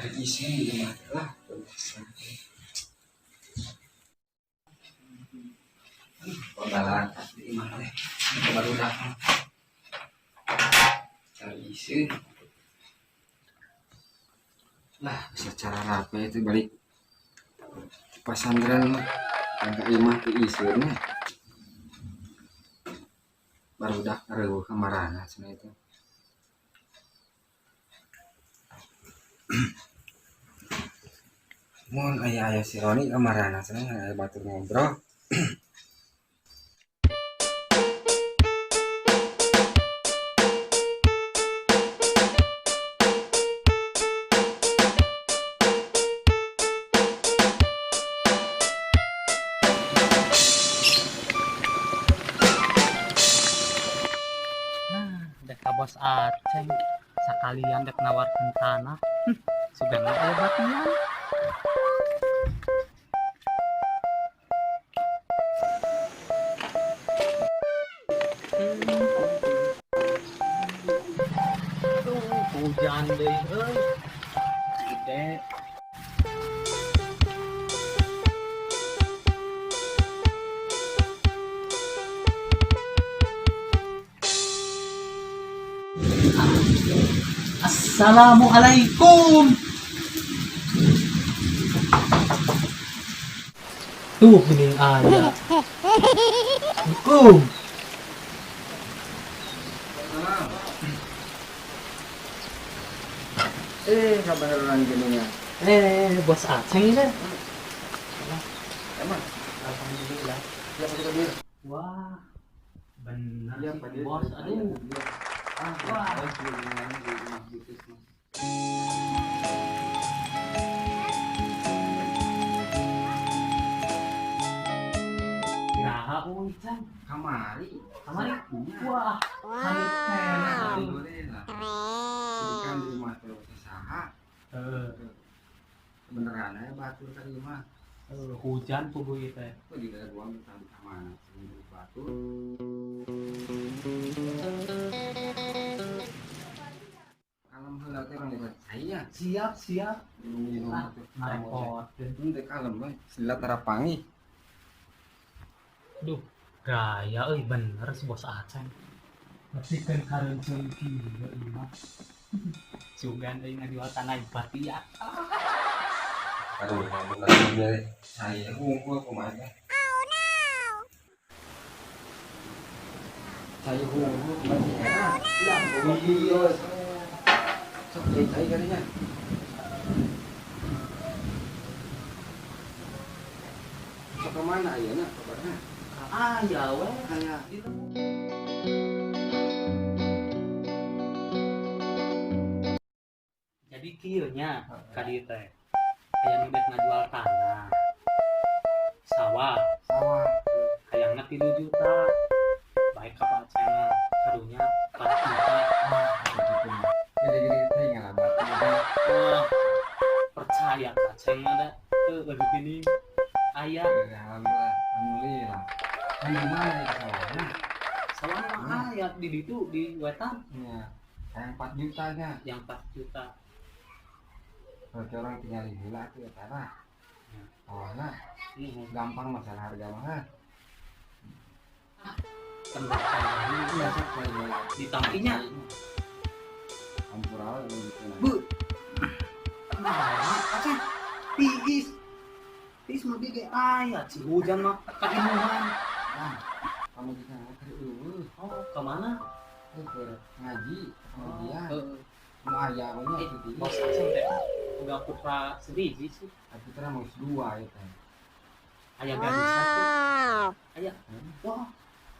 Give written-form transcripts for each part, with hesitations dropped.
Cari isi di rumah lah. Pembalan di imah teh baru datang. Cari isi. Lah, secara rapi itu balik di pesantren mah angka imah ke isunya. Baru dah reueuh kamarana cenah itu. Mun aya-aya si Roni kamarana cenah aya batur ngobrol. Nah, dek ka Bos Aceng sakalian dek nawarkeun tanah. Sugana aya batian. Tuh, hujan deui euy. Gede. Assalamualaikum. Tuh geuning aya. Assalamualaikum. Kabeneran geuningan. Bos Aceng ini. Emang Alhamdulillah. ya pasti dia. Wah, benar Iya, sih, Pak Dir. bos. Aduh. Ah, Wah. wah. Di rumah gitu sih. Iraha euy, Cang. Kamari. Kamari. Iya. Wah, halut keneh atuh. Alhamdulillah. Jadi kan di rumah teh saha. Heeh. Kebeneran aya batur ka imah. Hujan puguh ieu teh. Kok juga gua minta di kamana sing batur. Kalem heula teh orang hebat. Saya Siap, siap. minum Ah, teh. ngarepotkeun. Teh kalem we. Sila tara panggih. Duh, gaya euy bener si Bos Aceng. Nepikeun kareunceuy kieu ieu mah. Sugan euy ngajual tanah batian. Aduh, bener bener. Saya hungkul kumaha teh. Saya hungkul kumaha teh. Lah, Iya. Sok cai cai kalinya. Sok kemana ayeuna kabarna? Aya we. Aya. Jadi kieu nya ka dieu teh. Aya nu dek ngajual tanah. Sawah Sawah. hayangna 3 juta. Baik ka Pak Aceng mah karunya 4 juta. Ah, gitu mah. Gede-gede teh ngalabat. Wah, percaya Pak Aceng mah da. Teu lagi gini. Aya Alhamdulillah. Alhamdulillah. Kan di mana ya sawahna? sawah mah aya di ditu di wetan Iya. Hayang 4 juta nya. yang 4 juta. Berarti orang tinggal di heula tuh ya tanah. Ya. Sawahna gampang masalah harga mah. Tembak Iya, sok cai heula. ditampinya. Hampura we gitu nah. Bu. Nah, Aceng. Tiis. Tiis mah ge aya ci hujan mah kaimuhan. Ah, kamu kita keur eueuh. Oh, ke mana? Keur ngaji, pengajian. Heeh. Nu aya we nya itu tiis. Bos Aceng teh boga putra sebiji sih. Tapi teh mau dua ya teh. Aya gadis satu. Aya. Wah,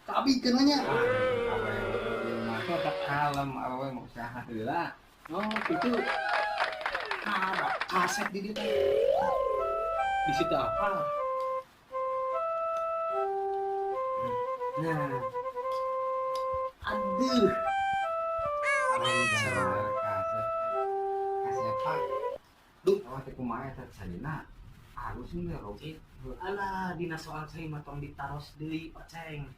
kabikeun nya. Ah, awewe ieu mah kalem awewe mau usaha heula. Oh, itu ada kaset di dieu teh. Di situ apa? Nah. Aduh. Lancar. Kaset. Kaset pak. Duh. Oh, teh kumaha eta salina? Halus nih Robi. Alah, dina soal saya mah tong ditaros deui, Oceng.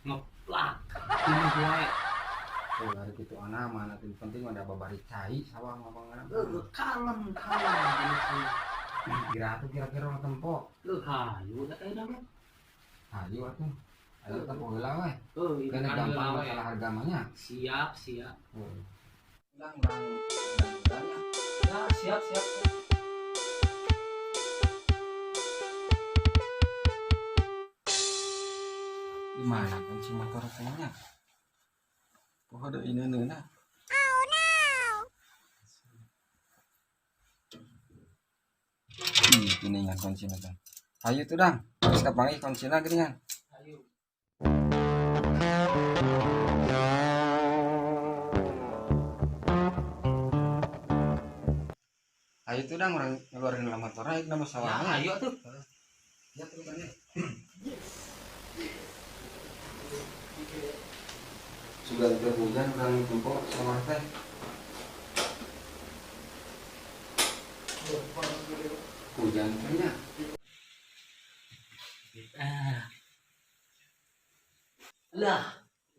Ngeplak. Ini gue. Oh, ari kitu ana mah atuh penting mah da babari cai sawah mah pangana. Heuh, kalem kalem. Kira tuh kira-kira orang tempo. Heuh, hayu da teh mah. Hayu atuh. Ayo tempo heula we. Heuh, Karena gampang masalah harga mah nya. Siap, siap. Urang urang urang. Ya, siap, siap. Di mana kunci motor kayaknya? Oh, ada ini nih. Oh no. Ini yang kunci motor. Ayo tuh dang, terus kapangi kuncinya gini kan? Ayo. Ayo tuh dang, orang ngeluarin motor naik nama Ya, sawahnya. ayo tuh. Ya tuh kan. Sudah udah hujan orang tempo sawah teh. Hujan kayaknya. Ah. Lah,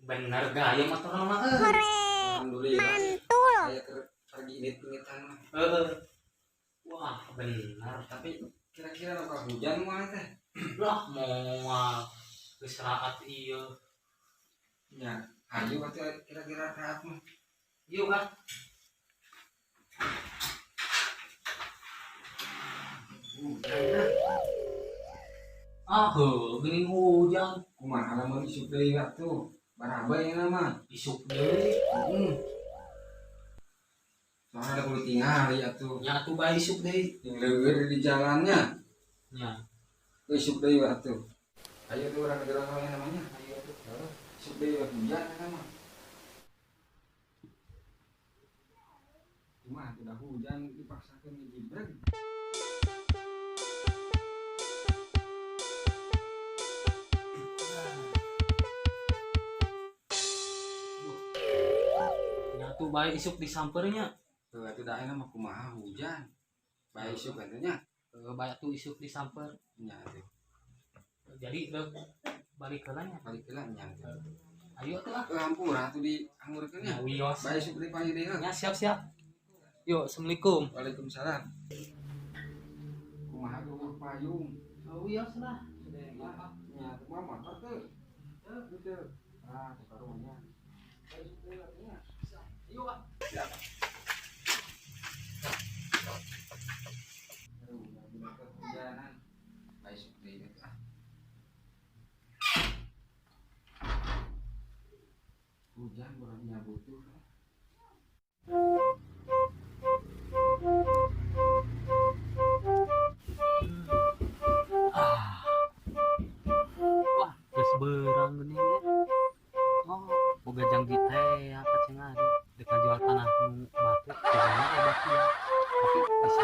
bener gaya motor mah euy. Alhamdulillah. Mantul. Kayak pergi inget-ingetan mah. Heeh. Wah, bener. Tapi kira-kira bakal hujan mah teh. Lah, moal geus raat ieu. Ya, ayo atuh kira-kira raat mah. Yuk ah. Hujan dah. Ah, heuh, geuning hujan. Kumaha lamun isuk deui atuh. Barabe na mah. Isuk deui. Heeh. Soalnya ada kudu tingali atuh. Nya atuh bae isuk deui. Yang leueur di jalannya. Nya. Isuk deui atuh. Ayo tuh urang ngejalan soalnya namanya. Ayo atuh. Heeh. Isuk deui hujan eta mah. Cuma udah hujan dipaksakeun ngejibreg. Nya atuh bae isuk disampeurnya. Tuh atuh da ayeuna mah kumaha hujan. Bae isuk atuh nya. Heuh, bae atuh isuk disamper. Nya atuh. Jadi deuk balik heula nya. Balik heula nya atuh. Ayo atuh ah. Heuh hampura atuh diangurkeun nya. Nya wios. Bae isuk deui pagi deui. Nya siap-siap. Yuk, assalamualaikum. Waalaikumsalam. Kumaha eueuh payung. Oh, wios lah. Nya atuh mah motor teu. Teu. Ah, teu karunya. Bae isuk deui atuh nya. Yuk ah. Siap. Aduh, bener kehujanan. Bae isuk deui atuh ah. Hujan borongnya butuh. Ah. Wah, geus beurang geuning ge. Oh, boga janggi teh ya kacengan. Dek ngajual tanah nu batu, jigana we batu ya. Tapi bisa.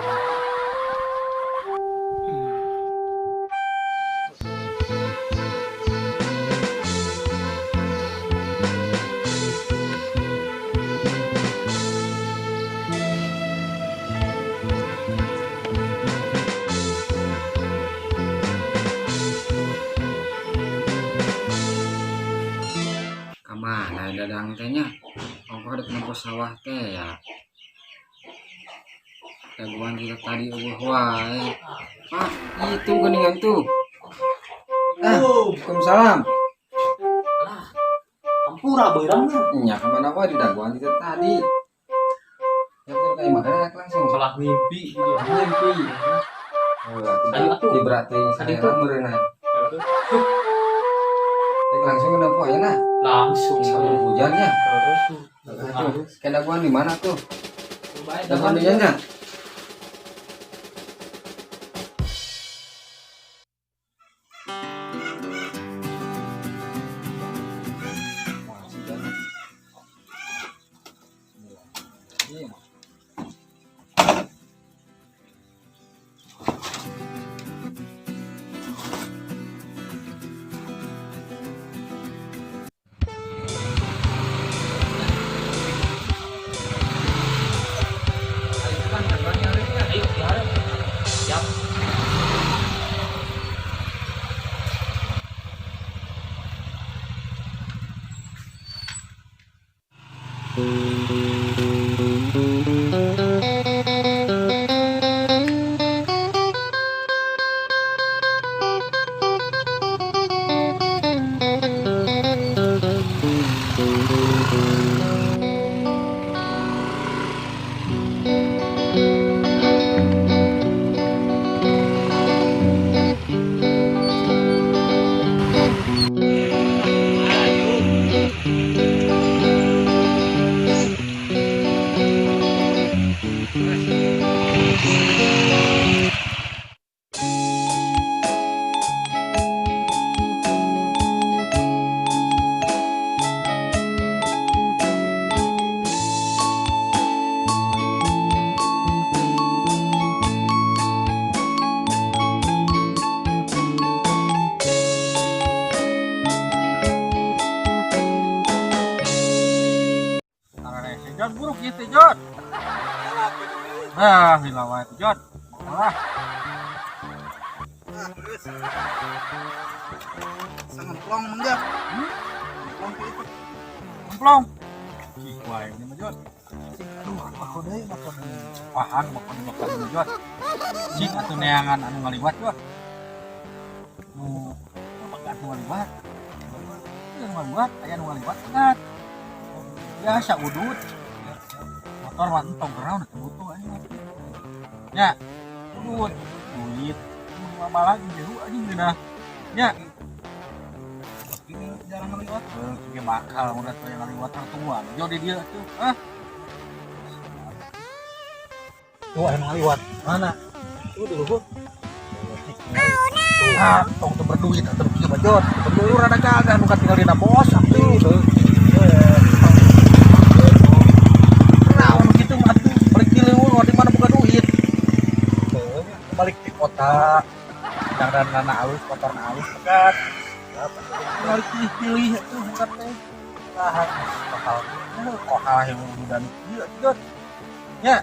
Kamana dadang teh nya? Ongkoh dek nempo sawah teh ya. Daguan kita tadi eueuh wae. Ah, itu geuningan tuh. Ah, Waalaikumsalam. Lah, hampura beurang mah. Nya kamana wae di daguan kita tadi. Ya tuh kayak makanan langsung. Salah mimpi gitu. Mimpi. Ayo atuh. Dibrat teuing Tadi saera meureunnan. Rek langsung nempo aya nah. Langsung. Sebelum hujannya. Heeh. Aduh, kayak daguan di mana tuh? Bae Daguan di nya. Wah, sudah. Bismillahirrahmanirrahim. Jod buruk gitu, Jod. Nah, lila wae tuh, Jod. Lah, Ah, geus. Sangemplong menggap. Ngemplong ku itu. Emplong. Ih, wae ini mah, Jod. Aduh, mako deui, mako deui. Pahan makan makan ini, Jod. Cik atuh neangan anu ngaliwat, Jod. Nu pegat nu ngaliwat. Aya nu ngaliwat, aya nu ngaliwat pegat. Biasa udut. Motor mah entong geurang teu butuh anjing. Nya, udut, duit, nu lama lagi jauh anjing geunah. Nya, Ini jarang ngaliwat. eh, kieu bakal mun atuh yang ngaliwat tua. Jo di dieu tuh. Ah, Tuh anu ngaliwat. mana? Tuh di luhur. Ah, tong teu berduit atuh kieu mah Jod. Berduit rada gagah nu katinggal dina bos atuh. Naon kitu mah atuh balik di leuweung di mana boga duit. Balik di kota. Dandan alus, motor alus pegat. Balik pilih-pilih atuh bukan teh. Lah, bakal kohal yang udah ieu Jod. Nya,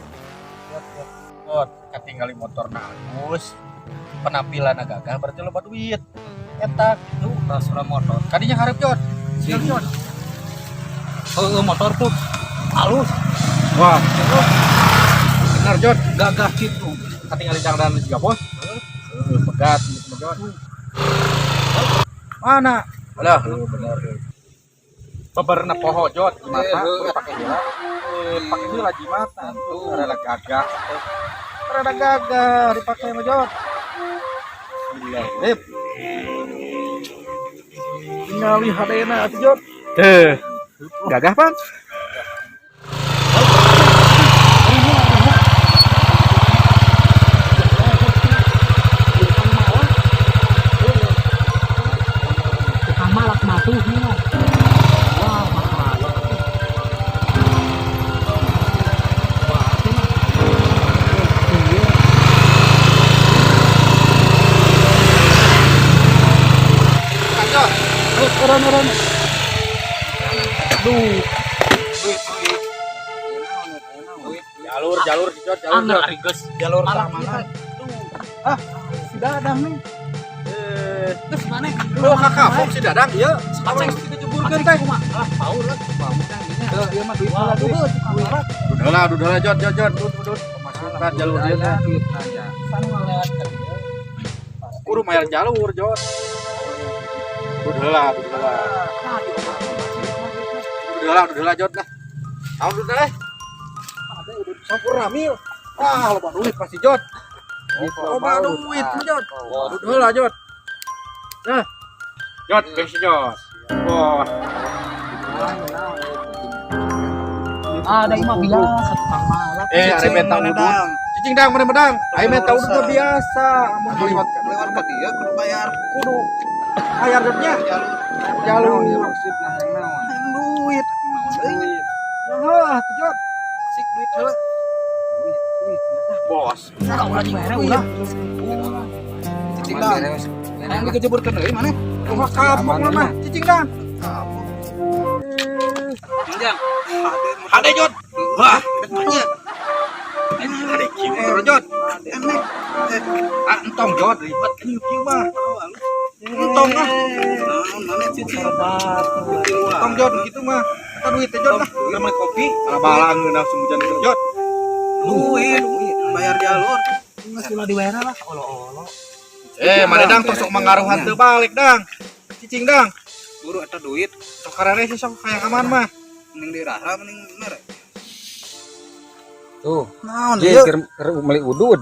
Jod, katinggali motor alus, penampilan gagah berarti loba duit. Eta gitu. Suara motor. Kadinya hareup Jod. Siap Jod. Oh, motor tuh halus, Wah, benar Jod. gagah gitu. Katinggali dangdan juga bos. Heeh, pegat gitu Jod. Mana? Alah, Bener. Beberna poho Jod di mata, Eh, pakai heula. Pakai heula di mata tuh rada gagah. Rada gagah dipake mah Jod. Bismillahirrahmanirrahim. Tinggal hadena atuh Jod. Teh. Gagah, Pan? Tukang malak matuh nih. Wah, mahal. Wah, teh mah. Iya. Orang-orang. Duh, Jalur, jalur, Jod, jalur. Anger Jod. ari geus. jalur Malak keamanan. Ah, si Dadang nih. Eh, Geus maneh. oh kakak, fok si Dadang ieu. Aceng. Kita jeburkeun teh. Alah, paur lah. Tuh, ieu mah duit heula duit. Tukang malak. Dudahlah, dudahlah Jod, Jod, Jod. Dud, dud. Pemasukan jalur dia teh. Sana lewat ka dieu. Kudu mayar jalur, Jod. Dudahlah, dudahlah. Dudahlah, dudahlah Jod lah. Tahun dudahlah. Ada udah sampurna mil. Ah, loba duit pasti Jod. Loba duit Jod. Dudahlah Jod. Nah. Jod, bensin Jod. Wah, Ada imah biasa tukang malak. eh, ari menta udut. Cicing dang mana medang? Ari menta udut mah biasa. Amun lewat Lewat ka dieu kudu bayar. Kudu bayar jodnya. Jalur. Jalur. Maksudna yang naon? Yang duit. Naon deui? Nah, tuh Jod. Sik duit heula. Duit, duit. Bos. Ulah ulah dibere ulah. Cicing dang. Yang dikejeburkeun deui maneh? Wah, kapok lah mah. Cicing dang. Kapok. Manjang. Hade Jod. Wah, Nya. hade kieu motor Jod. Enek. Ah, entong Jod ribet kan kieu mah. Entong ah. Naon maneh cicing? Entong Jod gitu mah. Eta duit teh, Jod, lah. Urang meuli kopi. Salah balang ngeunah sumujan teh, Jod. Duit bayar jalur. Geus ulah dibayar lah, olo-olo. Eh, mana dang tos sok mangaruhan teu balik dang. Cicing dang. Buru eta duit Sok karare sih sok hayang aman mah. Mending dirahra mending bener. Tuh. Naon Ye ieu? keur keur meuli udud.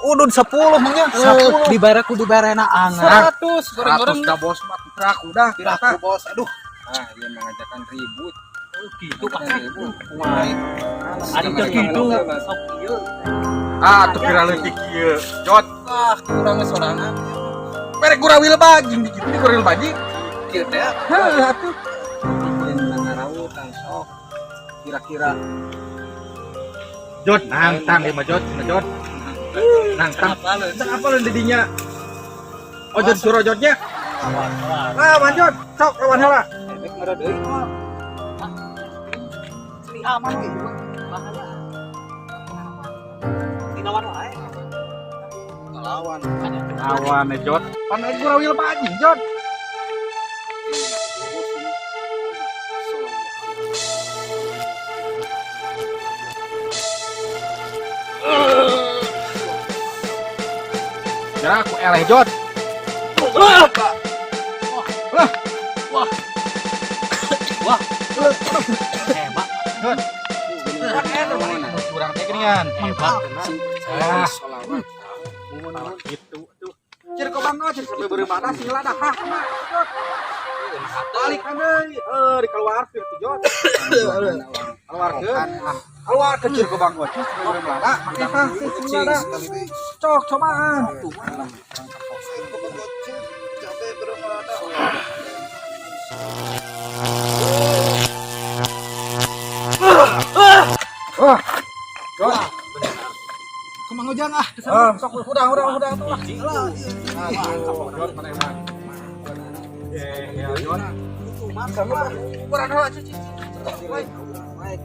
Udud 10 mangnya. 10 dibayar kudu bayarna angar. 100 goreng-goreng. 100 dah bos mah piraku dah. Piraku bos. Aduh. Ah, ieu mengajakan ribut. Gitu Ngajakan ribut. Kumaha? Ari teu kitu. Sok ieu. Ah, tuh pira leutik ieu. Jod. Ah, kurang sorangan. Merek gurawil bajing dikit ini gurawil bajing. Kieu teh. Heuh atuh. Bikin nangarawutan sok. Kira-kira Jod nangtang ieu mah Jod, cenah Jod. Nangtang. Tang apa lu didinya? Ojod suruh jodnya. Lawan Jod, sok lawan heula. Efek mere deui mah. Seni aman gitu. Bahaya. Dinawan wae. Ngelawan. Lawan eh Jod. Pan aing gurawil bajing Jod. Ya aku eleh Jod. Wah. Wah. Wah. Hebat. Jod. Kurang teh geuningan. Hebat. Ah. sholawat. Gitu tuh. Cir kok bang cir sampai beureum mana sih lah dah. Hah, Jod. Balik kan deui. Eh dikeluarkeun tuh Jod. Keluarkeun. Keluarkeun cir kok bang cir sampai beureum lada. Make hah sih lada. Sekali deui. Cok cobaan. Tuh mah. Capek beureum lada. Wah. Jod. Kumaha ujang ah. Ah, sok udah tuh lah. Aduh, Jod mana emang. Eh, ya Jod. Sama Kurang heula cuci. Naik.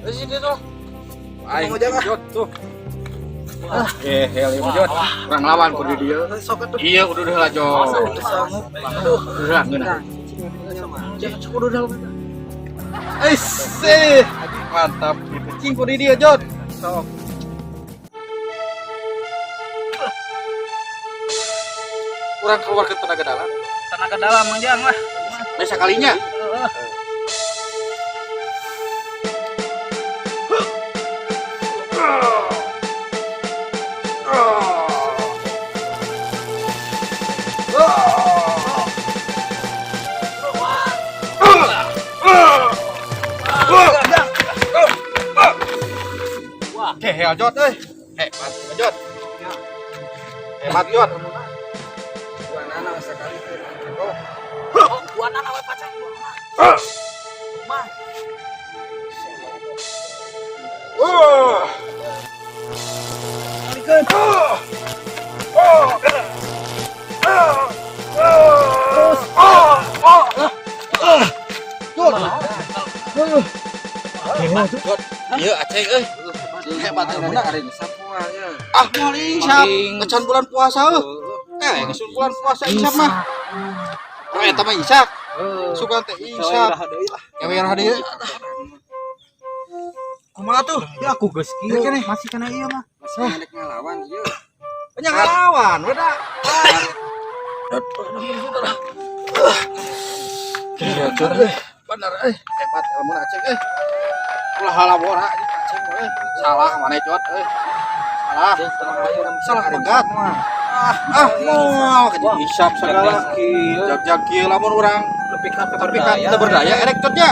Eh, sini tuh. Aing Ujang, ah. Jod tuh. Eh, hel ieu mah Jod. Kurang lawan kudu dieu. Sok atuh. Iya, udah udah lah Jod. Sanggup. Aduh. Udah ngeunah. Cek udah udah. Eh, sih. Mantap gitu. Cing kudu dieu Jod. Sok. Kurang keluar ke tenaga dalam. Tenaga dalam manjang lah. Biasa kalinya. Wah. Kehel Jod euy. Hebat Jod. Hebat Jod. Dua nana sekali teh. Oh, Oh, gua nana we pacang gua mah. Mah. Wah. Iya Aceng euy. Hebat Hebat ari sapoa ya. Ah moal isap. Ngecan bulan puasa euy. Eh, geus bulan puasa isap mah. Oh eta mah isak. Sugan teh isap. Kewe raha deui. Kumaha tuh? Ya aku geus kieu masih kena ieu mah. Masih rek ngalawan ieu. Nya ngalawan we da. Bener euy, hebat ilmu Aceng euy. Ulah halabora Aceng euy. Salah mana Jod euy. Salah. Salah megat. Ah, ah moal ka isap segala. Jag-jag kieu lamun urang Lebih ka tapi kan teu berdaya erek Jodnya.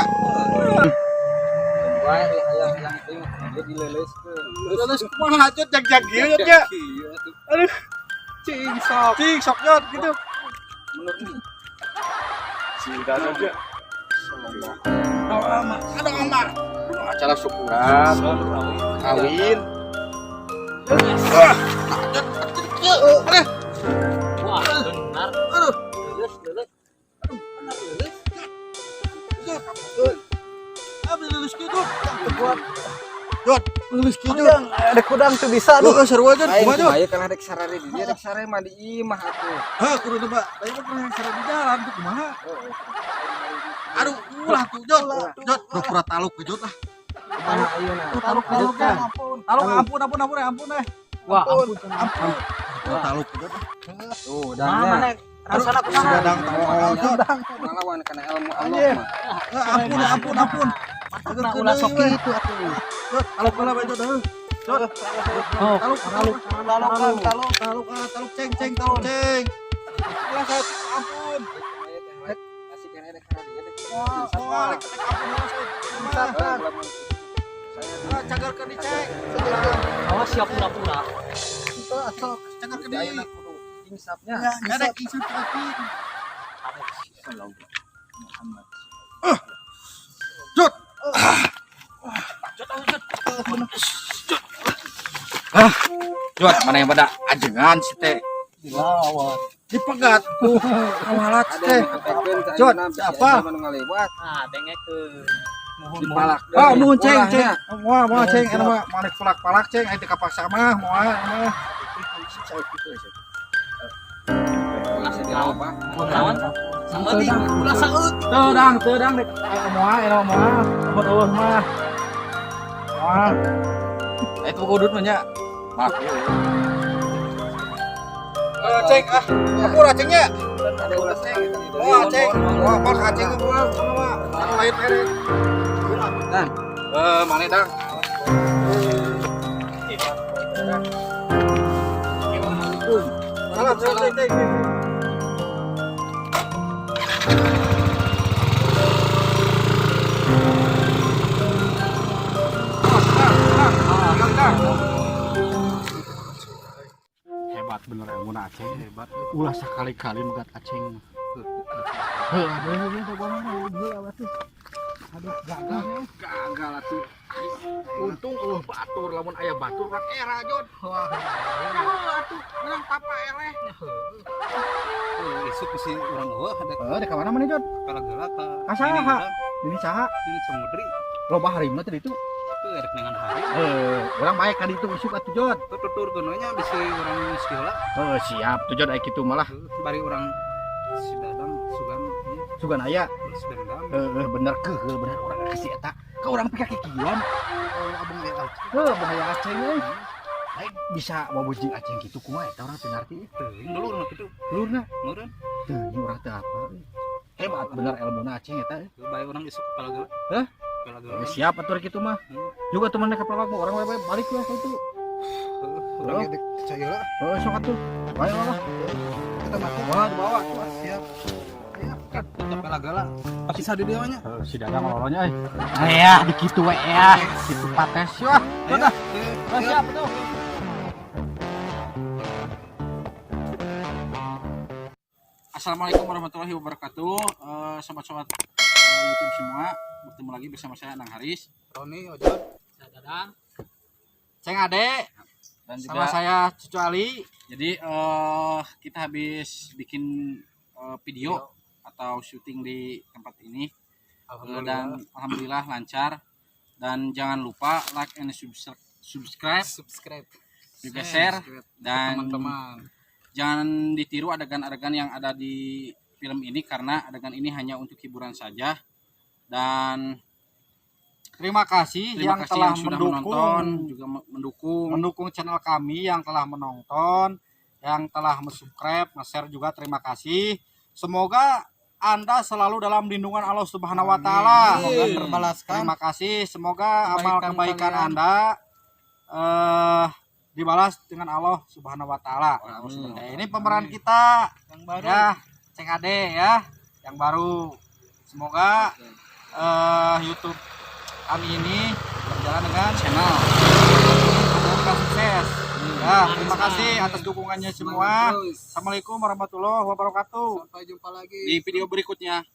Wae hayang hayang teh dia dileleuskeun. Terus kumaha Jod jag-jag kieu Jodnya. Kieu atuh. Aduh. Cing sok. Cing sok Jod gitu. Menurut nih. Sudah saja. Ada amar. Acara syukuran, kawin. Ah, Jod, aduh, Wah, benar. aduh. Leuleus, leuleus. Benar leuleus. Ah, lulus gitu. Jod. Geus kieu. Jang, ada kudang tuh bisa aduh. Heeh, sarua, Jod. Lain Kumaha, Jod? kumaha kalau rek sarare di dieu, rek sare mah di imah atuh. Heh, kudu coba. Lain mah pernah sare di jalan tuh kumaha? Aduh, ulah tuh, Jod. Jod, pura-pura taluk ke, Jod, ah. Kumaha ayeuna? Taluk, taluk, Lanjutkan. ampun. Taluk, ampun, ampun, ampun, ampun, eh. Wah, ampun. Ampun. Pura taluk ke, Jod, ah. Tuh, Nah, dangnya. mana rasana kumaha? Dadang tolol, Jod. Ngalawan kana ilmu Allah Anjir. mah. Eh, ampun, ampun, ampun. Nah, ulah sok kitu atuh. Jod, taluk heula bae, Jod, heuh. Jod, Oh, taluk, taluk, taluk, taluk, taluk, ah, taluk, ceng, ceng, taluk, ceng. Ulah saya, ampun. Asik kan rek sarare rek. Wah, rek, rek, ampun, ulah saya. Mah. Ah, cagar ke diceng. Awas siap pura-pura. Cagar ke di. Ayeuna kudu insafnya. Ya, rek, insaf ke di. Muhammad. Jod. Ah, Jod, mana yang pada ajengan si teh? Dilawan. Dipegat. Kawalat si Ada teh. yang ngepekkeun ka Jod, ayeuna bisi siapa? aya nu ngalewat Ah, dengekeun. Muhun. dipalak. Ah, nuhun ceng, Ulahnya. ceng. Moal, moal ceng, eta mah malik palak-palak ceng, aya teu kapaksa mah, moal mah. Polisi dilawan. Lawan saeutik, ulah saeutik. Teu dang, teu dang rek moal, eta moal. Ampun eueuh mah. Moal. Itu kudut mah nya. Maaf. Eh, ceng ah. Ampun cengnya. Ada ulah ceng. Moal ceng. Moal moal ka ceng moal sono mah. Anu lain mere. Dan Eh, mana dang? Salam, salam, ceng, ceng. Hebat bener ilmu Aceng, hebat. Ulah sekali-kali megat Aceng. Heuh, aduh, gagal, gagal atuh. Untung eueuh batur, lamun aya batur urang era, Jod. Wah, atuh menang tapa eleh. Isuk bisi urang eueuh ada. Heuh, dek ka mana maneh, Jod? Kala ka. Ka saha? Ini saha? Ini Samudri. Loba harimna teh ditu. Tuh erek dengan hari. Heuh, urang bae ka ditu isuk atuh, Jod. Tuh tuturkeun we nya bisi urang geus heula. Heuh, siap tuh, Jod, aya kitu malah. Bari urang si Dadang sugan ieu Sugan aya. balas dendam. Heuh, bener keuheul bener urang kasih eta. Ka urang pika kikieuan. Oh, abang aya Aceh. Heuh, bahaya Aceng euy. Lain bisa wabujing Aceng kitu kumaha eta urang teu ngarti. Teuing dulu urang kitu. Lurna Meureun. teuing urang teu apa euy. Hebat bener ilmuna Aceng eta euy. Bae urang isuk kepala geula. Hah? Kepala geula. Eh, siap atuh kitu mah. Juga temen ka pelak urang we balik lah itu. Urang ge percaya lah. Heeh, sok atuh. Bae lah. Kita mati. Wah, dibawa. Siap. Kepala geula. Pasti sadi dia nya. Heuh, si Dadang lolonya euy. Aya di kitu we ya. Kitu pates wah. Udah. Siap tuh. Assalamualaikum warahmatullahi wabarakatuh. Sobat-sobat YouTube semua, bertemu lagi bersama saya Nang Haris, Roni Ojod. Saya Dadang. Ceng Ade, Dan sama juga saya Cucu Ali. Jadi kita habis bikin video atau syuting di tempat ini. Dan alhamdulillah lancar. Dan jangan lupa like and subscribe, Subscribe. Juga share, dan teman-teman. Jangan ditiru adegan-adegan yang ada di film ini karena adegan ini hanya untuk hiburan saja. Dan Terima kasih terima yang kasih telah yang sudah mendukung, menonton, juga mendukung. Mendukung channel kami, yang telah menonton, yang telah subscribe, nge-share juga terima kasih. Semoga Anda selalu dalam lindungan Allah Subhanahu wa taala. Semoga terbalaskan. Terima kasih. Semoga amal kebaikan Anda dibalas dengan Allah Subhanahu wa taala. Amin. Nah, ini pemeran kita yang baru ya, Ceng Ade ya, yang baru. Semoga YouTube kami ini berjalan dengan channel semoga sukses. Ya, terima kasih atas dukungannya semua. Terus. Assalamualaikum warahmatullahi wabarakatuh. Di video berikutnya.